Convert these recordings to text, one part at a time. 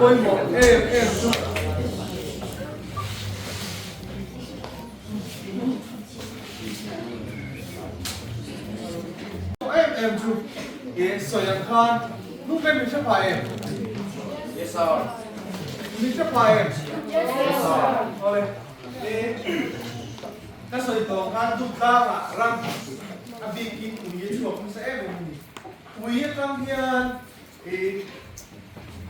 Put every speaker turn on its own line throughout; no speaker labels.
pawimawh em em chu. Em em chu i sawi ang khan nu te min hre pha em?
Yes sir.
Min hre pha em?
Yes sir.
Awle. Ka sawi tawh khan Duttlangah ram a bikin ui a chhuak nasa em em a ni. Ui atang hian I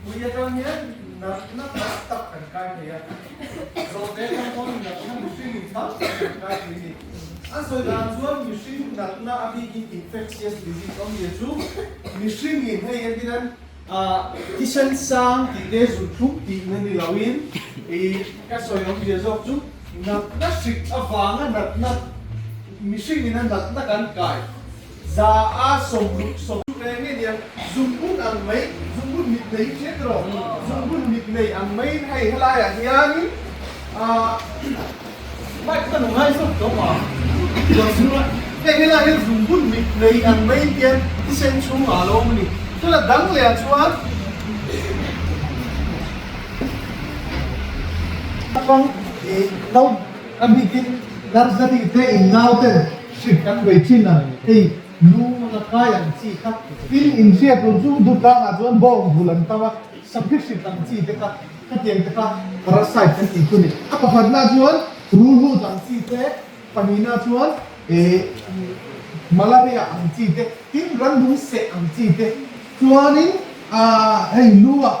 ui atang hian natna tam tak kan kai thei a, zawhte atang pawn natna mihringin tam tak kan kai thei a ni. A sawi dan chuan mihring natna a bikin infectious disease awmzia chu mihringin hei entirnan thisen sang tih te zunthum tihna ni loin i ka sawi awmzia zawk chu natna hrik avanga natna mihringin a natna kan kai 160 Eng nge nia, zungbun ang mai, zungbun mit nei hi hriat rawh, zungbun mit nei ang maiin hei helaiah hianin ah mic ka nung ngai zawk tawh a, hei helaiah hian zungbun mit nei ang maiin hian thisen chhungah a lo awm a ni. Chuan a dang lehah chuan Naupang ih nau a bikin nursery te in nauten hrik an bei thin a, hei lu la kai ang chi kha tin inhriat tur chu Dutlangah chuan bawng bul an tam a, saphi hrik ang chi te kha khatiang te kha parasite kan tih chu a ni. A pakhatna chuan rulhut ang chi te, pahnihna chuan ih malaria ang chi te, tin rannung seh ang chi te chuanin ah hei lu ah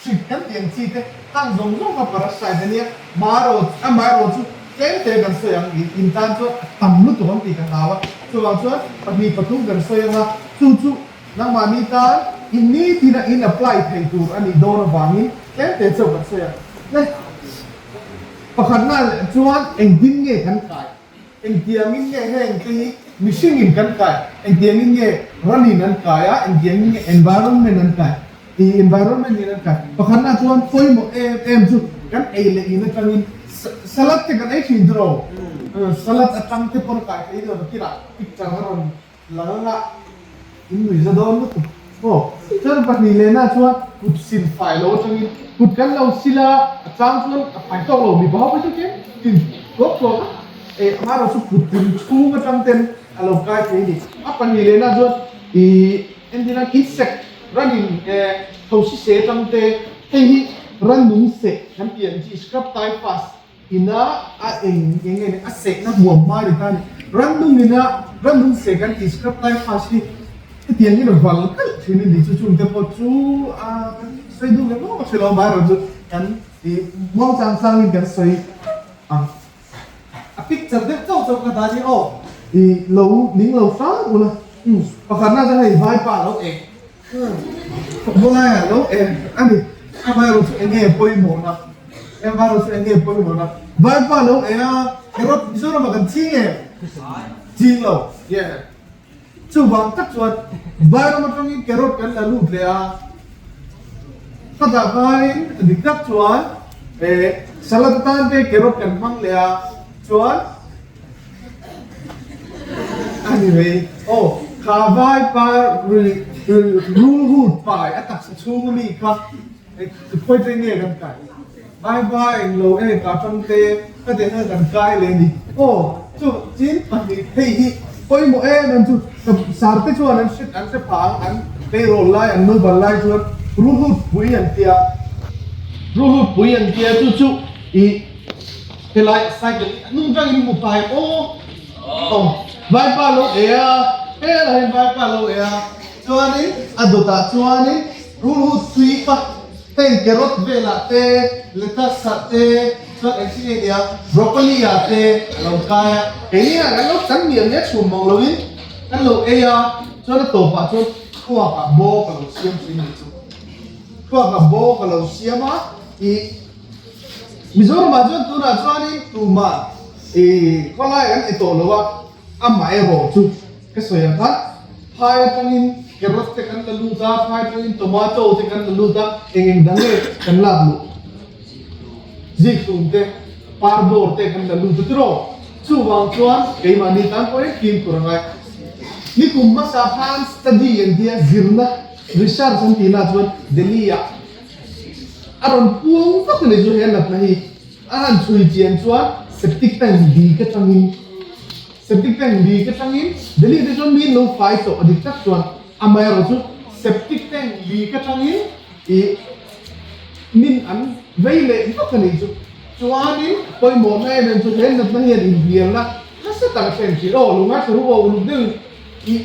Hrik kan tih ang chi te hang zawng zawng kha parasite a nia, marawh amaherawh chu tlem te kan sawi ang ih in tan chuan a tam lutuk ang tih ka hlau a, chuvang chuan pahnih pathum kan sawi ang a, chu chu nangmahni tan in nitin a in apply thei tur a nih dawn avangin tlem te chauh kan sawi ang. Le pakhatna chuan engtin nge kan kai? Engtiangin nge heng te hi mihringin kan kai? Engtiangin nge ranin an kai a? Engtiangin nge environment an kai? Ih environment in an kai. Pakhatna chuan pawimawh em em chu kan ei leh in atangin salad te kan ei thin chu ro. Salad atang te pawn kai thei lo nakinah picture a rawn Lang anga in nui za dawn lutuk maw? Chuan pahnih lehna chuan kut sil fai lo atangin kut kan lo sil a, a chang chuan a fai tawk lo mipa ho phei chu tlem tin tluak tluak a, eh amaherawh chu kut tin chhung atang ten a lo kai thei a ni. A pahnih lehna chuan ih entirna insect ranin eh thosi se atang te hei hi rannung seh kan tih ang chi scrub typhus Ina a eng eng nge a sehna huam hma ni ta ni. Rannung ina rannung seh kan tih scrub typhus hi hetiang hian a val kalh thin a ni chu chungte pawh chu a kan sawi duh leh maw ka hre lo amaherawh chu kan ih muang chang changin kan sawi ang. A picture deuh chauh chauh ka dah ni aw ih lo ning lo hrang ula pakhatna chuan hei vaipa a lo eng Khawlaiah lo eng a ni. Amaherawh chu eng nge pawimawhna? Amaherawh chu eng nge pawimawhna? Vaipa lo eng a, carrot Mizoramah kan ching em? Ching lo. Yeah. Chuvang tak chuan Vairam atangin carrot kan la lut leh a. Khatah khanin dik tak chuan eh salad atan te carrot kan hmang leh a. Chuan A ni mai. Aw, kha vaipa rulhut pai a taksa chhung ami kha khawi te nge kan kai? Vaipa englo e ka tang te ka te nge kan kai leh ni? Aw, chu chin pahnih hei hi pawimawh em em chu sar te chuan an hre an hre phah ang, an tleirawl lai an nauban lai chuan rulhut pui an tia, rulhut pui an tia chu chu ih Helai cycle hi a hnung tangin hmu phai aw aw vaipa lo e a helai hian vaipa lo e a chuanin a dawtah chuanin rulhu tui kha heng carrot velah te lettuce ah te chuan eng chi nge nia broccoli ah te a lo kai a keini ah kan lo kan miah miah chhum mang loin kan lo ei a chuan a tawpah chuan thluak ah bawk a lo siam thin a ni chu thluak ah bawk a lo siam a ih. Mizoramah chuan tunah chuanin tumah ih khawlai an ti tawh lo a, amaherawh chu ka sawi ang khan phai atangin carrot te kan la lut a, phai atangin tomato te kan la lut a, eng eng dang nge kan lak luh? Zikhlum te, parbawr te kan la lut a tiraw? Chuvang chuan keimahni tan pawh engkim tur a ngai. Nikum hmasa khan study an tia zirna research an tihna chuan Delhi ah. A rawn puang vak a ni chu he natna hi. A han chhui chian chuan septic tank dik atangin septic tank dik atangin Delhi te chuan mi an lo fai tawh a dik tak chuan amaherawh chu septic tank dik atangin ih min an vei leh vak a nih chu. Chuanin pawimawhna em em chu he natna hian inhnialna nasa tak a thlen thin. Aw lo ngaithla ru aw uluk deuhin ih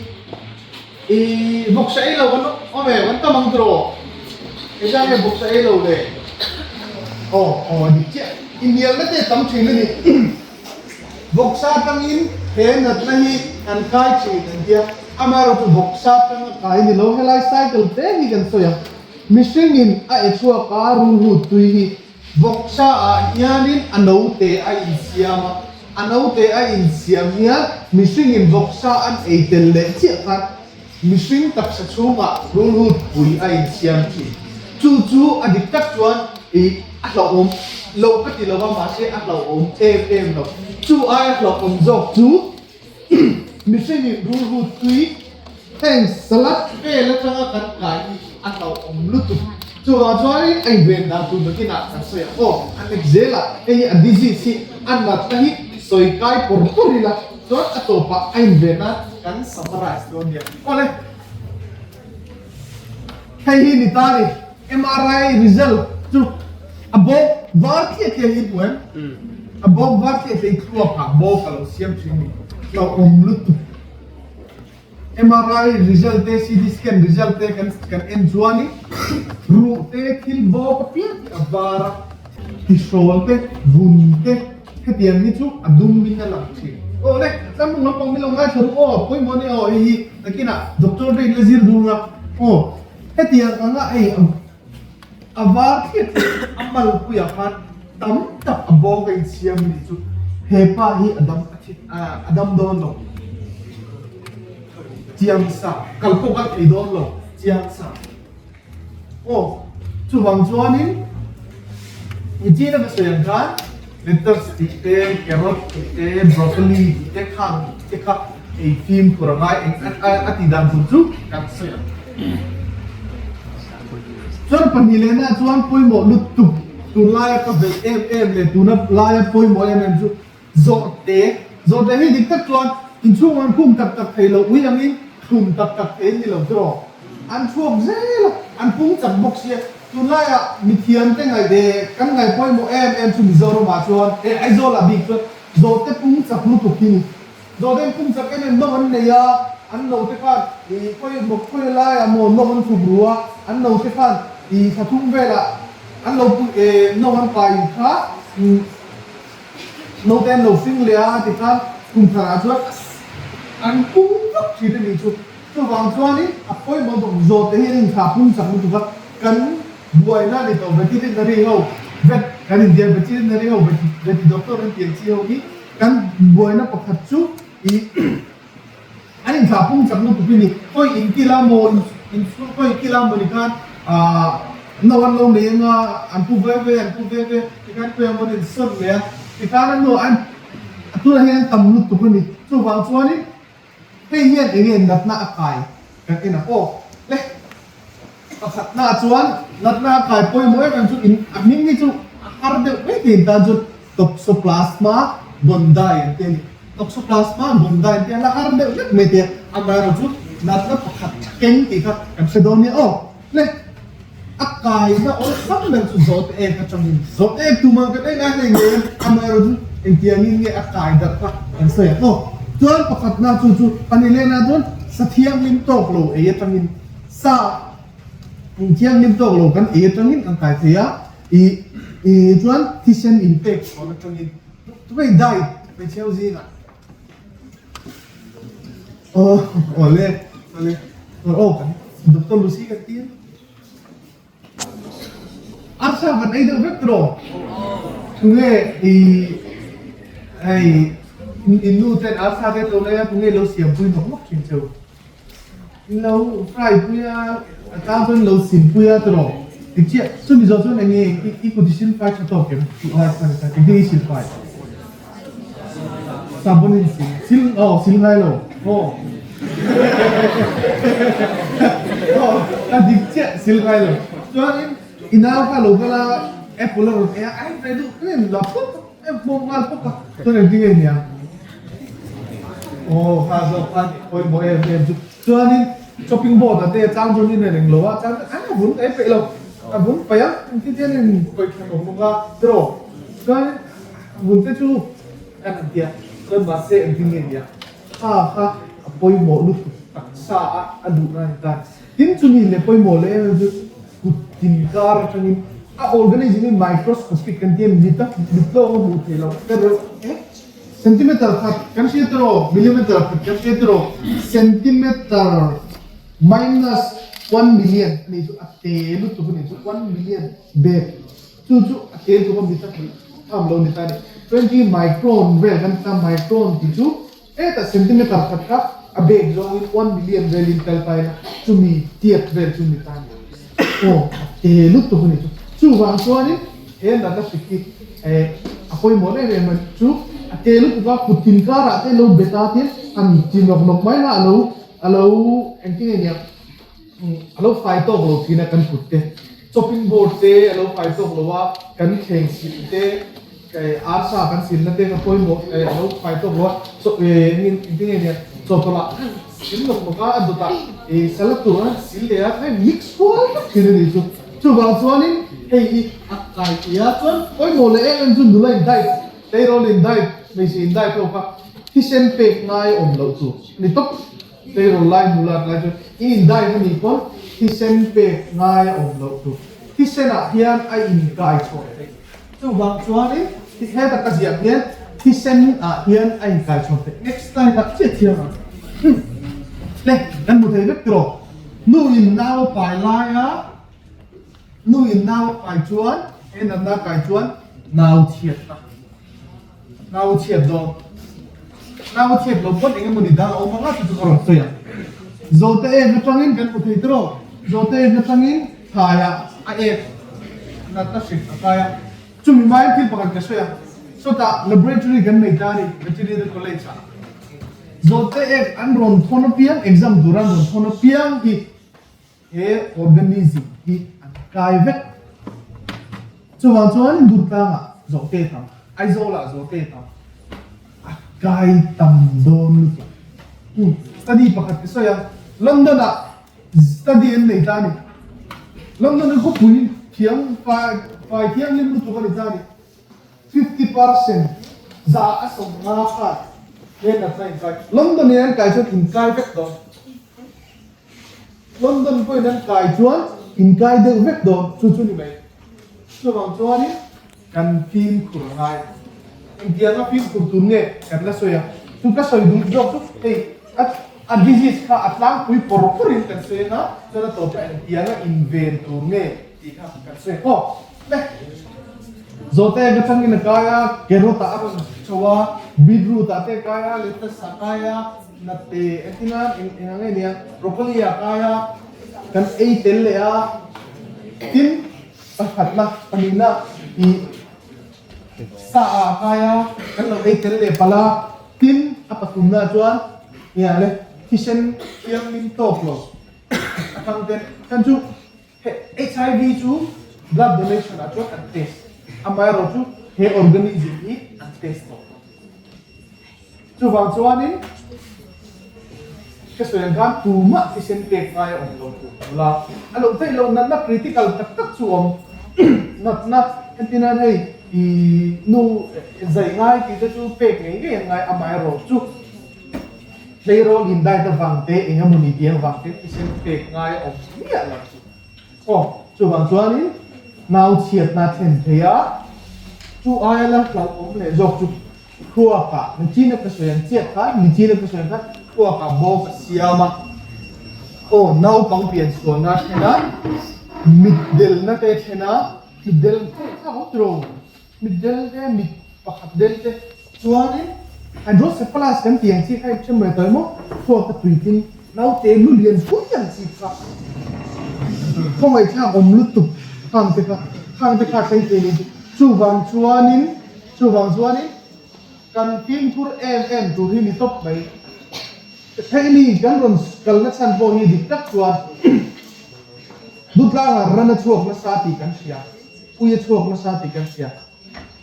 I bawksa ei lo kan awm em? Kan tam ang tiraw? Engzah nge bawksa ei lo le? Aw, aw a dik chiah. I hnialna te tam thin a ni. Bawksa atangin he natna hi kan kai thin an tia. Amaherawhchu bawksa atanga kai ni lo helai cycle te hi kan sawi ang. Mihringin a e chhuak a rulhut tui hi Vawksa ah hianin a note a insiam a, a note a insiam hian mihringin vawksa an ei tel leh chiah khan mihring taksa chhungah rulhut pui a insiam thin. Chu chu a dik tak chuan ih a hlauhawm lo ka ti lo a, mahse a hlauhawm em em lo. Chu aia hlauhawm zawk chu Mihringin rulru tui heng salad vel atanga kan kai hi a hlauhawm lutuk. Chuvang chuanin a inven dan tur nakinah kan sawi ang aw. A nek zelah hei hi a disease hi a natna hi sawi kai pawr pawr ila chuan a tawpah a inven nan kan summarize dawn nia. Awle, hei hi ni ta ni. MRI result chu a bawk var thliah thliah hi hmu em? A bawk var thliah thliah hi thluak ah bawk a lo siam thin ni. Hlauhawm lutuk. MRI result te CT scan result te kan kan en chuanin ruh te thil bawk apiang hi a var a, tihrawl te, vun te hetiang hi chu a dum in a lang thin. Aw le, tlamlung lampang min lo ngaithla ru aw, pawimawh ania aw hei hi nakinah doctor te in la zir dun a aw. Hetiang anga ei a var thliah thliah a malpuiah khan tam tak a bawng a insiam a nih chu he pa hi a dam a thi a dam dawn lo chiang sa kal pawh kal thei dawn lo chiang sa aw chuvang chuanin nichina ka sawi ang khan lettuce tih te carrot tih te broccoli tih te khang tih te kha ei fimkhur a ngai eng a tih dan tur chu kan sawi ang. Chuan pahnihlehnah chuan pawimawh lutuk tunlaia ka beih em em leh tuna laia pawimawh em em chu zawhte. Zawhte hi dik tak chuan inchhung an khum tak tak thei lo ui angin thlum tak tak thei an ni lo tiraw. An chhuak zel a, an pung chak bawk sia. Tunlaiah mithiamte ngaih ve kan ngaih pawimawh em em chu Mizoramah chuan eh Aizawlah bik chuan zawhte pung chak lutuk hi ni. Zawhte pung chak em em no an nei a, an note khan ih khawi maw khawi laiah maw no an chhuk ru a, an note khan ih thla thum velah an lo pui eh no an pai kha Naute an lo fing leh a tikhan kum tharah chuan an pung vak thin a nih chu. Chuvang chuanin a pawimawh bawk zawhte hi an inthlah pung chak lutuk a, kan buaina a ni tawh veterinary ho vet kan india veterinary ho veti doctor an tih ang chi ho hi kan buaina pakhat chu ih An inthlah pung chak lutuk i ni. Khawi in kila maw in khawi kila maw ni khan aah no an lo nei anga an pu ve ve an pu ve ve tikhan khawi ang an insawn leh a tikhan a hnuah an a tunah hian an tam lutuk a ni. Chuvang chuanin hei hian eng nge natna a kai kan en ang aw le. Pakhatna chuan natna a kai pawimawh em em chu in a hming hi chu a har deuh mai thei tan chuan Toxoplasma gondii an ti a ni. Toxoplasma gondii an ti a, la har deuh hlek mai thei a, amaherawhchu chu natna pakhat keng tih kha kan hre dawn nia aw. Le a kaina awlsam ber chu zawt ek atangin zawt ek tumah kan en a hei ngei a, amaherawhchu engtiangin nge a kai darh kha kan sawi ang aw. Chuan pakhatna chu chu pahnih lehna chuan sathianghlim tawk lo ei atangin Sa in thianghlim tawk lo kan ei atangin an kai thei a, ih ih chuan thisen in pek chhawn atangin tupei diet hmeichhe ho zingah aw awle awle aw kan Doctor Lucy kan ti a, arsa kan ei deuh vek tiraw tunge ih hei in nu ten arsa te tlo lai a tunge lo siampui nawk nawk thin cheu. In lo fry pui a, a tlang chuan in lo sim pui a tiraw? Dik chiah, chumi zawh chuan eng nge i kut i sil fai tha tawk em tih lai khan khan engtin i sil fai? Sabun in sil, sil aw sil ngai lo aw aw a dik chiah sil ngai lo chuanin. I nau kha lo kal a, apple a rawn ei a, a en ve duh em la phawt a, en hmawm nghal phawt a, chuan engtin nge nia? Aw kha zawk kha ni pawimawh em em chu. Chuanin chopping board ah te chang chuan in en englo a, chuan a vun ei peih lo, a vun paih a, engtin hian in paih thla nawk nawk a tiraw? Chuanin a vun te chu kan han ti a, chuan mahse engtin nge nia? Kha kha a pawimawh lutuk taksa a a duhna a ni ta. Tin chumi leh pawimawh leh em em chu kut tin kar atangin a organism hi microscopic kan ti a, mit a mit lawng a hmuh theih loh te reuh e. Centimeter khat kan hria tiraw, millimeter khat kan hria tiraw, centimeter minus one million a nih chu a te lutuk a nih chu one million bag chu chu a te lutuk a mit a hmuh tham lo a ni ta a ni. 20 micron vel kan ti ta, micron tih chu Hetah centimeter khat kha a bag zawngin one million velin kal ta ila chumi tiat vel chu ni ta ni. Aw a te lutuk a ni chu. Chuvang chuanin he natna hrik hi eh a pawimawh em em a chu a te lutuk a kut tin karah te lo bet a tin an ti nawk nawk mai la a lo a lo engtin nge nia a lo fai tawk lo thin a kan kut te chopping board te a lo fai tawk lo a kan thleng sil te arsa kan silna te kha pawimawh a lo fai tawk lo a chaw engtin nge nia chawtawlh ah sil nawk nawk a a dawtah salad tur a sil leh a hei mix kual vek thin a nih chu chuvang chuanin hei hi a kai thei a chuan pawimawh leh em em chu nula in diet tleirawl in diet hmeichhe in diet ho kha thisen pek ngai awm loh tur a ni tawp. Tleirawl lai hmu lat lai chuan i indai a nih pawn thisen pek ngai a awm loh tur. Thisenah hian a inkai chhuah theih. Chuvang chuanin heta ka ziah hian thisen ah hian a inkai chhuah theih. Next slide ah chiah thiam ang. Le, kan hmu thei vek tiraw? Nu in nau pai laia nu in nau pai chuan he natna kai chuan nau chhiatna. Nau chhiat dawn. Nau chhiat lo pawn eng emawni dang a awm ang a chu chu ka rawn sawi ang. Zawhte ek atangin kan hmu thei tiraw? Zawhte ek atangin thlaiah a ek natna hrik a kai a. Chumi hmain thil pakhat ka sawi a. Sawtah laboratory kan nei ta a ni, Veterinary College ah. Zawhte ek an rawn thawn apiang, exam tura an rawn thawn apiang hi He organism hi an kai vek. Chuvang chuan Durtlangah zawhte tam, Aizawlah zawhte tam, a kai tam dawn lutuk. Study pakhat ka sawi a, London-ah study an nei ta a ni. London-a khawpui thiang fai fai thianghlim lutuk a ni ta a ni. 50% za a 50 khan he natna inkai. London-in an kai chuan inkai vek dawn. London pawhin an kai chuan inkai deuh vek dawn chu chu ni mai. Chuvang chuanin kan fimkhur a ngai. Engtianga fimkhur tur nge kan la sawi a, chu ka sawi duh zawk chu hei a a disease kha a tlangpui pawr pawrin kan sawi anga chuan a tawpah engtianga inven tur nge tih kha kan sawi ang aw. Le Zawhte ka changin a kai a, carrot ah a rawn chho a, beetroot ah te a kai a, lettuce ah a kai a, Natte entina eng eng ang nge nia broccoli ah kai a kan ei tel leh a tin pakhatna pahnihna ih sa ah kai a kan lo ei tel leh palh a tin a pathumna chuan nia le thisen thianghlim tawk lo atang ten kan chu HIV chu blood donation ah chuan an test amaherawh chu he organism hi an test tawh lo. Chuvang chuanin ka sawi ang khan tumah thisen pek ngai a awm lo tur ka la. A lo theih loh natna critical tak tak chu awm. Natna entir nan hei i nu zai ngai tih te chu pek ngei ngei an ngai amaherawh chu tleirawl indait avang te eng emawni tih avang te thisen pek ngai a awm miah lo chu. Aw, chuvang chuanin nau chhiatna thlen thei a, chu aia la hlauhawm leh zawk chu Thluakah Nichina ka sawi ang chiah khan Nichina ka sawi ang khan thluakah bawk a siam a, aw naupang pian sualna a thlen a, mitdelna te a thlen a, mitdel pawh kha a awm tiraw, mitdel te mit pakhat del te chuanin hydrocephalus kan tih ang chi kha i hre mai tawh em aw, thluak a tuitin naute lu lian pui ang chi kha khawngaihthlak awm lutuk khang te kha khang te kha a thleng thei a ni chu chuvang chuanin. Chuvang chuanin kan fimkhur em em tur hi ni tawp mai. Theihni kan rawn kalna chhan pawh hi dik tak chuan Dutlangah ran a chhuak nasa tih kan hria, ui a chhuak nasa tih kan hria.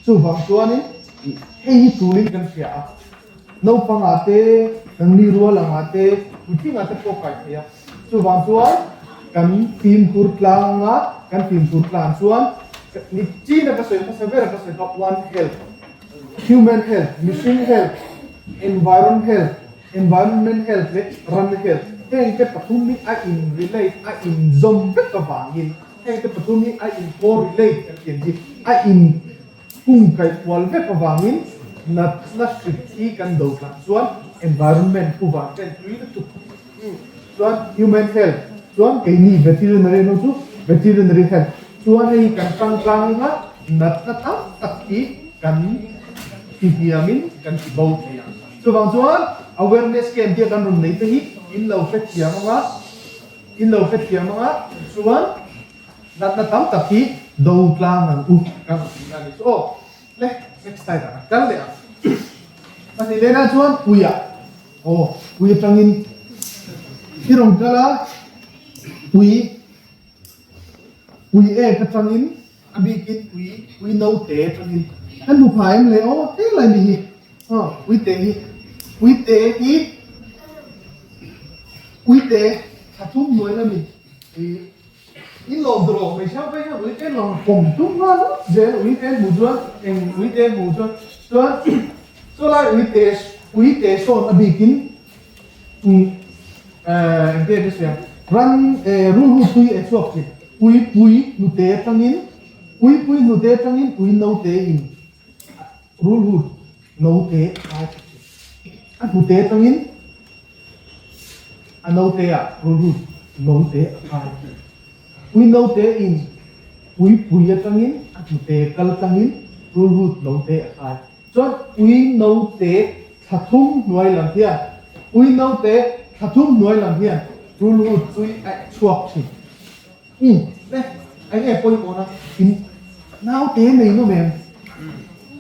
Chuvang chuanin hei hi tulin kan hria a, naupangah te, nangni rual angah te, puitlingah te pawh kai thei a. Chuvang chuan kan fimkhur tlang anga kan fimkhur tlan chuan ni china ka sawi hmasa ber a ka sawi kha one health, human health, mihring health, environ health, environment health leh ran health heng te pathum hi a in relate a inzawm vek avangin heng te pathum hi a in correlate kan tih ang hi a in kung kaih kual vek avangin natna hrik hi kan do tlang chuan environment pu vang ten tui lutuk chuan human health chuan keini veterinary ho chu veterinary health chuan hei kan tangtlang anga natna tam tak hi kan ti hniamin kan ti bo thei ang. Chuvang chuan awareness camp hi kan rawn nei te hi in lo hrethiam anga in lo hrethiam anga chuan natna tam tak hi do tlang ang u kan rawn tih na a ni chu aw. Le next slide ah kan kal leh ang. Pahnih lehna chuan puia aw pui atangin i rawn kal a pui pui ek atangin A bikin ui ui naute atangin kan hmu phah em le aw helai mi hi aw uite hi uite hi uite thla thum hnuai la mi ih in lawm tur awm mai hrang phei hian uite lawm pawm tum nghal ngawt zel uite hmuh chuan eng uite hmuh chuan chuan chulai uite uite sawn a bikin Umm eh engte ka hria ran eh rulhu tui e chhuak thin ui pui hnute atangin ui pui hnute atangin ui note in rulhu note a kai thin a hnute atangin a note ah rulhu note a kai thin ui note in ui pui atangin a hnute kal tlangin rulhu note a kai Chuan ui naute thla thum hnuai lam hian ui naute thla thum hnuai lam hian rulhu chui a chhuak thin. Umm le eng nge pawimawh na in naute nei nawm em?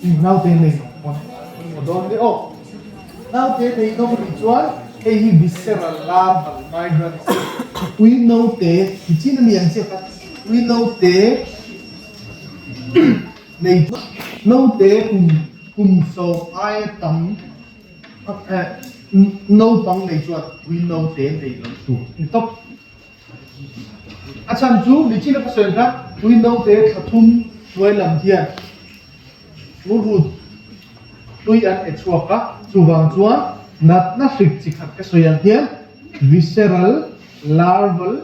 Umm naute nei nawm pawn pawimawh dawn hle aw. Naute nei nawm anih chuan hei hi visceral larval migrants ui naute nichin a mi ang chiah kha ui naute Nei naute kum kum sawm aia tam naupang nei chuan ui naute nei lo tur ni tawp. A chhan chu nichin a ka sawi kha ui naute thla thum hnuai lam hian rut hlui an e chhuak a, chuvang chuan natna hrik chi khat ka sawi ang hian visceral larval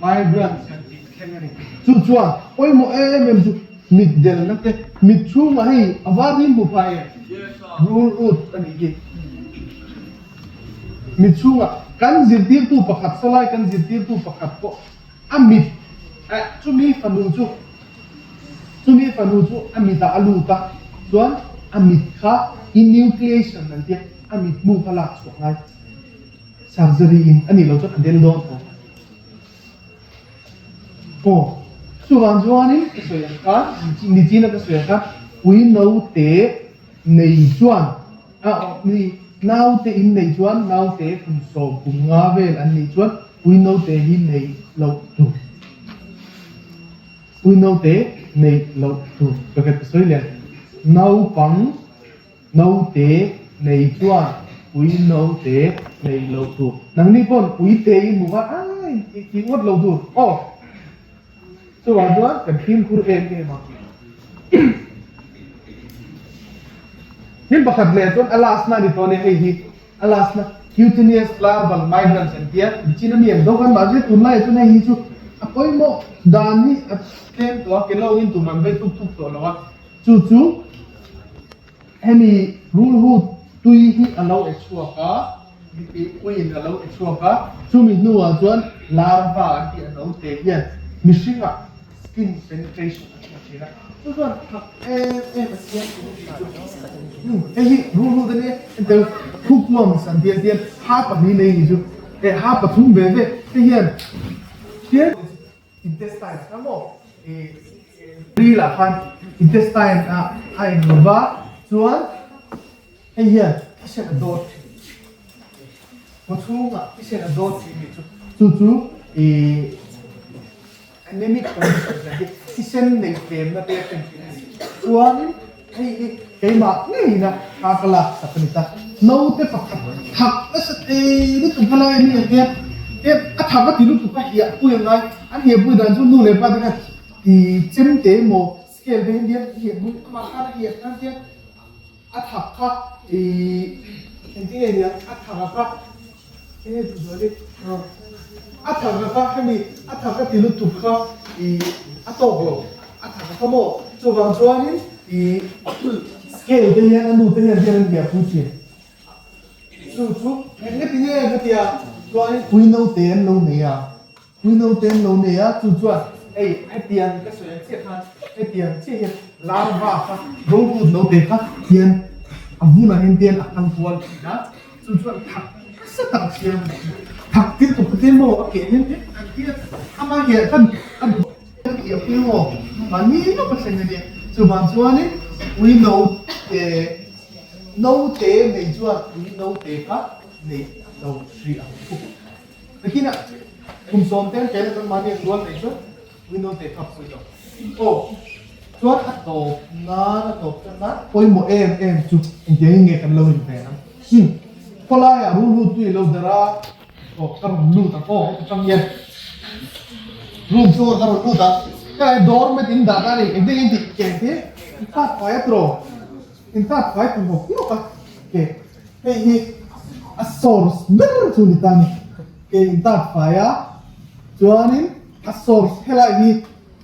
migrants kan tih thleng a ni. Chu chuan pawimawh em em chu mit delna te, mit chhungah hei a var hi hmu phai em? Rul ut a nih hi. Mit chhungah kan zirtirtu pakhat sawlai kan zirtirtu pakhat pawh a mit eh chumi fanu chu chumi fanu chu a mitah a lut a, chuan a mit kha enucleation an tia a mitmu kha lak chhuah ngai. Surgery in a nih loh chuan a del dawn tho. Aw, chuvang chuanin ka sawi ang khan, nichina ka sawi ang khan ui naute nei chuan a ni naute in nei chuan naute kum sawm kum nga vel an nih chuan ui naute hi nei loh tur. Ui naute nei loh tur. Pakhat ka sawi leh naupang. Naute nei chuan ui naute nei lo tur. Nangni pawn ui te i hmu kha ai tih tih ngawt lo tur aw. Chuvang chuan kan fimkhur em em a. Hnim pakhat leh chuan a last na a ni tawh a nia hei hi a last na cutaneous larval migrants an tia nichin a mi ang deuh khan mahse tunlaiah chuan hei hi chu a pawimawh dan hi a tlem tawh a ke lo in tum an vei tuk tuk tawh lo a. Chu chu hemi rulhu tui hi a lo e chhuak a, uiin a lo e chhuak a, chumi hnuah chuan larva an tih a note hian mihringah skin penetration a thleng thin a, chu chuan thak em em a siam tur tih chu hei hi rulhu te nia entir hookworms an tih a ha pahnih nei ni chu eh ha pathum ve ve te hian Intestine kha maw ih ril ah khan intestine ah a in lo va chuan hei hian thisen a dawt thin kaw chhungah thisen a dawt thin nih chu chu chu ih Anemic condition hian hi thisen nei tlemna te a thlen thin a ni. Chuanin hei hi keimah ngeiin a kha ka lak sak a ni ta. Naute pakhat thak nasa thei lutuk kha lai a ni ang hian a thak a ti lutuk a hiahpui a ngai. An hiahpui dan chu nu leh pa te khan ti chemte emaw scale te hian hiahpui amah khan a hiah khan hian A thak kha ih engtin nge niang a thak a kha enge duh zual i a thak a kha hemi a thak a ti lutuk kha ih a tawk lo a thak a kha maw chuvang chuanin ih scale te hian a nu te hian hian an biahpui thin chu chu eng ti nge ka tia chuanin pui naute an lo nei a. Pui naute an lo nei a, chu chuan hei hetiang ka sawi ang chiah khan hetiang chiah hian larva kha rorut naute kha hian a hmunah hian tian a kal kual thin a, chu chuan thak nasa tak a siam a ni. Thak tir tawp te maw a keh hian tian kan tiat amah hian khan a tih a pui maw mahni lawk a thleng a nia. Chuvang chuanin pui naute naute nei chuan pui naute kha neih lo hrih ang chu. Nakinah kum sawm te an tel a mahni an rual mai chuan window te kha pawih lo. Aw chuan a tawp nan a tawp tan nan pawimawh em em chu engtiangin nge kan lo inven ang. Hmm khawlaiah rulhu tui lo darh a aw ka rawn lut ang aw heti tang hian room chhungah ka rawn lut a ka door mat in dah ta a ni engtin nge in tih ke te in kak fai a tiraw in kak fai ta nawk nawk a ke. Hei hi a source ber chu ni ta a ni. Ke in tat fai a, chuanin a source helai hi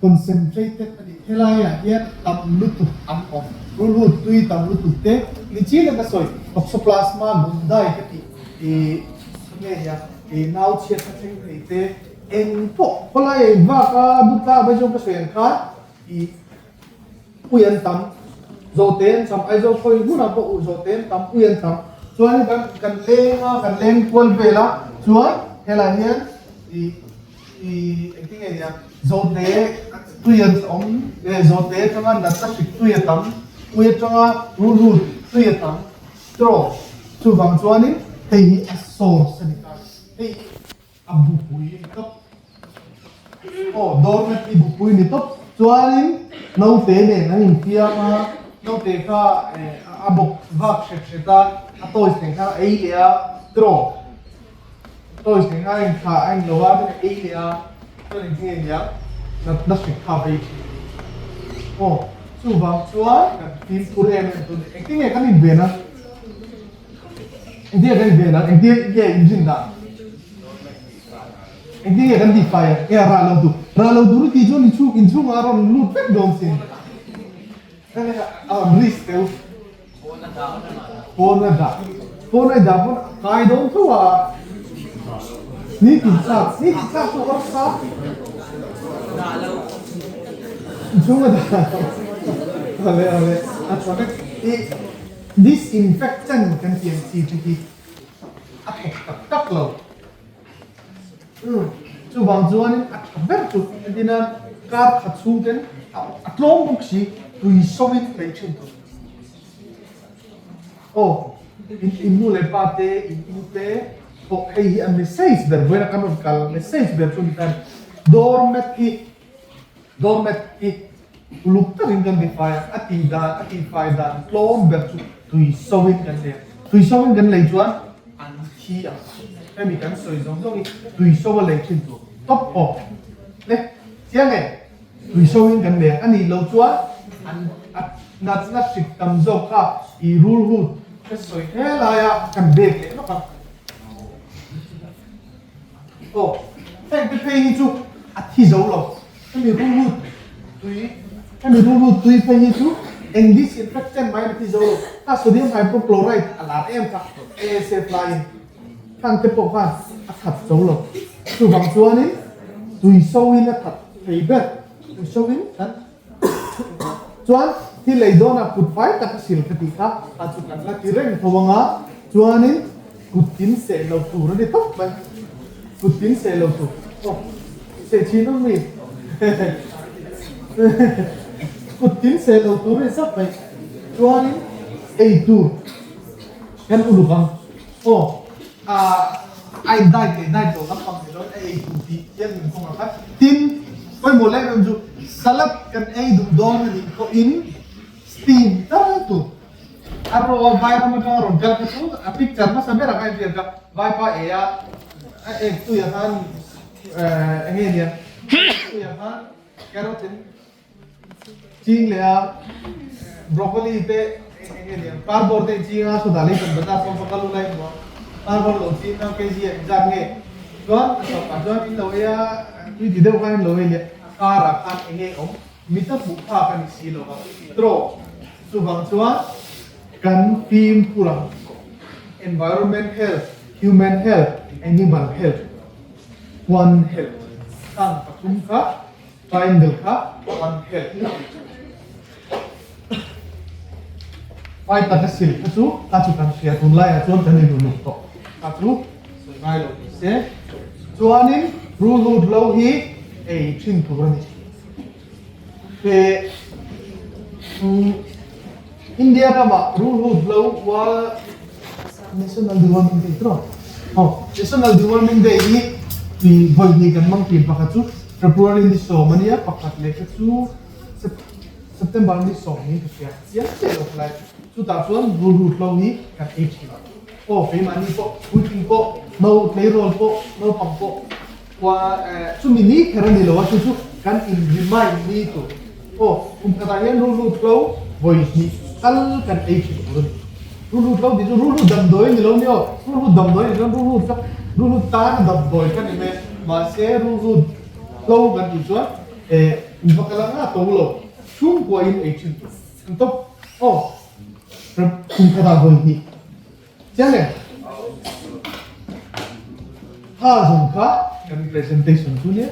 concentrated a ni. Helaiah hian tam lutuk an awm. Rulhut tui tam lutuk te nichin a ka sawi toxoplasma gondii ka tih ih nge nia ih nau chhiatna thleng thei te eng pawh khawlai a invak a dutla mai zawng ka sawi ang khan ih Ui an tam, zawhte an tam, Aizawl khawi hmunah pawh uh zawhte an tam, ui an tam. Chuan kan kan leng a, kan leng kual vel a, chuan helai hian ih ih engtin nge nia zawhte tui an awm eh zawhte atanga natna hrik tui a tam, ui atanga rulhut tui a tam tawh. Chuvang chuanin hei hi a source a ni ta, hei hi A bupui ni tawp. Aw doormat hi bupui ni tawp. Chuanin naute nen an infiam a, naute kha a bawk vak hret hret a, a toys nen khan a ei leh a, tiraw? Toys nen khan a inthlah a inlo a, tin a ei leh a, chuan engtin nge nia natna hrik kha a vei thin. Aw chuvang chuan kan fimkhur em em tur a ni. Engtin nge kan inven a? Engtin nge kan inven ang? Engtin nge inrin dan? Engtin nge kan tihfai ang? Nge rah lo tur? Rah lo tur i tih chuan inchhung inchhungah a rawn lut vek dawn sin. A rawn risk deuh. Pawn a dah. Pawn a dah pawn a kai dawn tho a. Ni tin thlak, ni tin thlak chu awlsa. Inchhung a dah lo. Awle awle a tha vek. I Disinfectant kan tih ang chi te hi a thawk tak tak lo. Umm chuvang chuanin a tha ber chu entin a kar khat chhung ten a tlawm bawk si tui sawin lei thin tur. Aw in in nu leh pa te in u te pawh hei hi a message ber vawiin a kan rawn kal message ber chu ni ta a ni. Doormat hi Doormat hi uluk takin kan tifai a, a tih dan, a tihfai dan tlawm ber chu tui so in kan lei a, tui so in kan lei chuan an thi ang, hemi kan sawi zawng zawng hi tui so a lei thin tur tawp awk le chiang e, tui so in kan lei a, a nih loh chuan an a natna hrik tam zawk kha i rulhut ka sawi helaia kan bek leh lawk a. Aw, heng te phei hi chu a thi zo lo. Hemi rulhut tui, hemi rulhut tui phei hi chu eng disinfectant mai a thi zo lo. Kha sodium hypochlorite a lar em kha ASF laiin khang te pawh khan a that zo lo. Chuvang chuanin tui soin a that thei ber, tui soin kan Chuan thil lei dawnah kut fai tak a sil ka tih kha a chu kan la ti reng tho ang a, chuanin kut tin seh lo tur a ni tawp mai, kut tin seh lo tur, aw seh thin ang mi kut tin seh lo tur a ni zap mai, chuanin ei tur kan uluk ang, aw a in diet leh diet lo lampang ni lo a ei tur tih hian min kawng ang kha, tin. Pawimawh leh em chu salad kan ei duh dawn a nih pawhin steam tal tur a raw a vai ram atanga rawn kal kha chu a picture hmasa berah khan inhriat kha vaipa ei a a ek tuiah khan eng nge nia tuiah khan carrot in Ching leh a broccoli te eng nge niang cardboard te ching a chutah lei kan bazar sawn pakal u lai hmu a cardboard lo ching a kg ah engzat nge chuan a tawp ah chuan in lo ei a tui ti deuh khan in lo ei leh a kar ah khan eng nge awm mit a hmuh phak a ni si lo va straw chuvang chuan kan fimkhur ang environment health human health animal health one health khang pathum kha. Triangle kha an hel hlauh a ni. Vai taka sil kha chu ka chu kan hria tunlaiah chuan kan inuluk tawh ka chu sawi ngai lo ni se. Chuanin rulhut lo hi ei thin tur a ni. He India ramah rulhut lo World National Deworming Day tawh aw National Deworming Day hi vawi hnih kan hmang thin pakhat chu February ni sawm a nia pakhat leh kha chu September ni sawm niin ka hria chiang chiah lo khalai chutah chuan rulhut lo hi kan ei thin aw keimahni pawh puitling pawh no tleirawl pawh naupang pawh Chumi ni kher a ni lo a, chu chu kan in remind ni tur. Aw, kum khatah hian rulhlut hlo vawi hnih tal kan ei thin tur a ni. Rulhlut hlo tih chu rulhlut damdawi a ni lo nia aw, rulhlut damdawi a nih chuan rulhlut kha rulhlut tana damdawi kha ni mai a, mahse rulhlut hlo kan tih chuan eh in va kal anga to lo, chhungkua in ei thin tur. An tawp aw, kum khatah vawi hnih. Chiang em? Kha zawng kha kan presentation chu nia.